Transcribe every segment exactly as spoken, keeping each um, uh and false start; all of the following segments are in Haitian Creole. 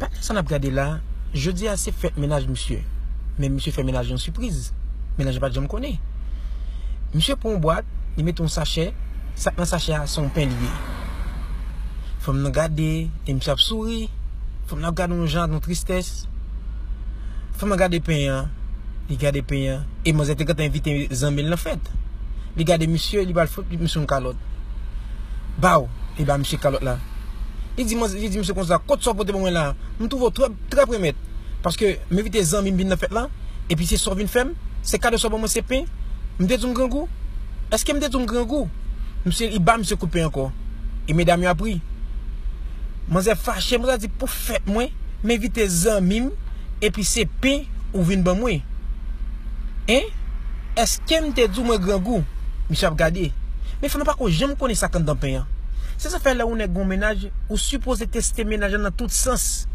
Patnè sa n ap gade la, jodi a se fèt mennaj misye. Men misye fè mennaj lan sipriz. Mennaj lan pa t janm konnen. Misye pran yon bwat, li mete yon sachè, sa k nan sachè a se yon pen li ye. Fanm nan gade, e misye ap souri. Fanm nan ap gade yon jan ak yon tristès. Fanm nan gade pen an, li gade pen an, e manzè te gentan envite zanmi l nan fèt. Li gade misye, li pral fout misye yon kalòt. Baw, li ba misye kalòt la. Li di manzè, li di misye konsa, "Kot sa w pote ban mwen la? M twouve w trè, trè premèt. Paske m envite zanmi m vin nan fèt la, epi se sa w vin fè m? Se kado sa w ban mwen, se pen? M te di w m grangou? Èske m te di w m grangou?" Misye, li ba misye kout pen ankò. E medam yo ap ri. Manzè fache, manzè di, "Pou fèt mwen, m envite zanmi m, epi se pen ou vin ban mwen. Hein? Èske m te di w mwen grangou?" Misye ap gade. Men fanm nan pako janm konnen sa k anndan pen an. Se sa fè lè yon nèg gon mennaj, ou sipoze teste mennaj lan nan tout sans.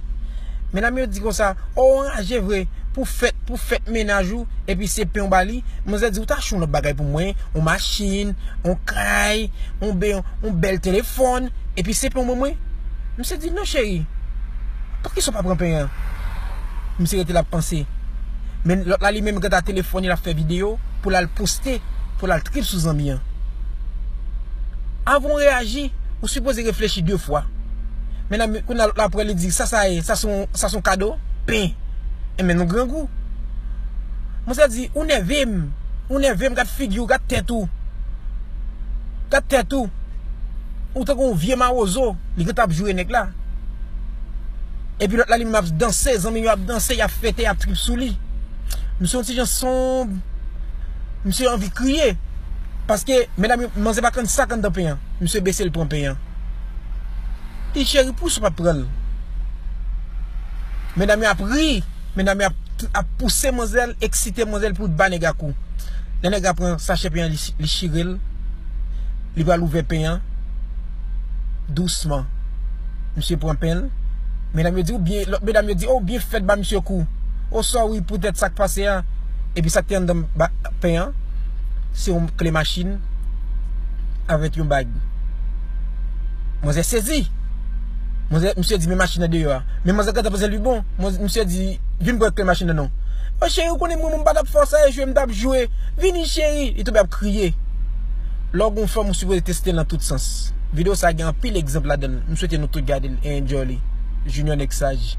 Medam yo di konsa, "O, w anraje vre, pou fèt, pou fèt mennaj ou, epi se pen w ba li." Manzè di, "Ou ta chou yon lòt bagay pou mwen, yon machin, yon kay, yon bè, yon bèl telefòn, epi se pen w ban mwen." Misye di, "Non, cheri, poukisa w pa pran pen an?" Misye rete l ap panse. Men lòt la, li menm, gentan telefone, l ap fè videyo pou l al poste, pou l al trip sou zanmi an. Avan w reyaji, ou sipoze reflechi de fwa. Men la, kounye a, lòt la pran, li di, "Sa, sa ye, sa se yon, sa se yon kado? Pen." Enben, nou grangou. Manzè di, "Ou nève m, ou nève m, gad figi w, gad tèt ou. Gad tèt ou. Ou tankou yon vye mawozo." Li gentan ap joure nèg la. Epi lòt la, li menm ap danse, zanmi yo ap danse, y ap fete, y ap trip sou li. Misye yon ti jan sonb. Misye anvi kriye. Paske, medam yo, manzè pa konn sa k anndan pen an. Misye bese l pran pen an. Li di, "Cheri, poukisa w pa t pran l?" Medam yo ap ri. Medam yo ap, ap pouse manzè, eksite manzè pou l ba nèg la kou. Lè nèg la pran sachè pen an, li, li chire l. Li pral ouvè pen an. Dousman. Misye pran pen l. Medam yo di, "Ou byen," lòt medam yo di, "O, byen fèt ba misye kou. O, sorry poutèt sa k pase a." Epi sa k te anndan ba-, pen an, se yon kle machin avèk yon bag. Manzè sezi. Manzè, misye di, "Men machin nan deyò a." Men manzè gentan panse li bon. Manzè, misye di, "Vin pran kle machin nan non." "O cheri, ou konnen mwen, mwen m pa t ap fè w sa, e jwe m t ap jwe. Vini cheri." Li tonbe ap kriye. Lè w gon fanm, ou sipoze teste l nan tout sans. Videyo sa a gen anpil egzanp ladan l. M swete nou tout gade l e enjoy li. Junior Nèg Saj.